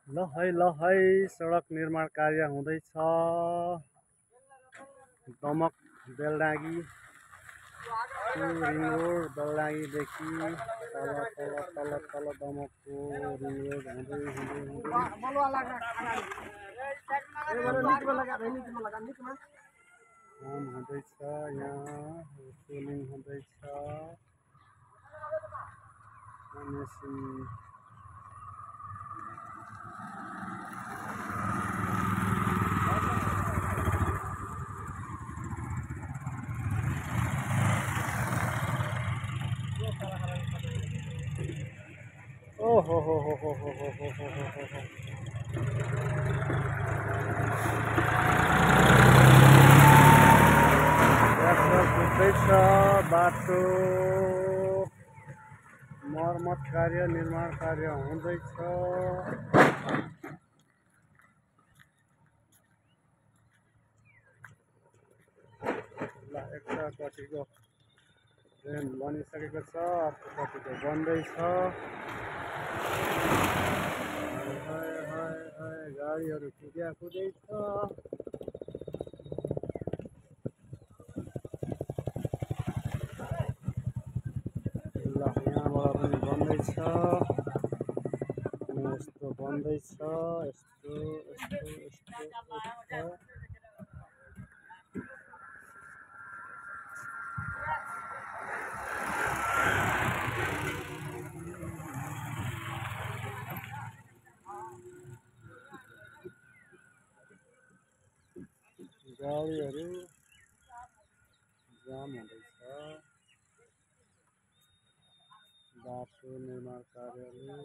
ल है सडक निर्माण कार्य हुँदैछ। दमक बेलडाँगी रिङ रोड बेलडाँगीदेखि तल तल तल तल दमकको रिङ रोड हुँदै हुँदै काम हुँदैछ। यहाँ सोलिङ हुँदैछ। मेसिन बाटो मर्मत कार्य निर्माण कार्य हुँदैछ। ल एकपट्टिको ट्रेन बनिसकेको छ, अर्कोपट्टिको बन्दैछ। गाडीहरू कुदै छ। ल यहाँबाट पनि बन्दैछ अनि यस्तो बन्दैछ, यस्तो यस्तो यस्तो यस्तो। गाडीहरू जाम हुँदैछ। बाटो निर्माण कार्यले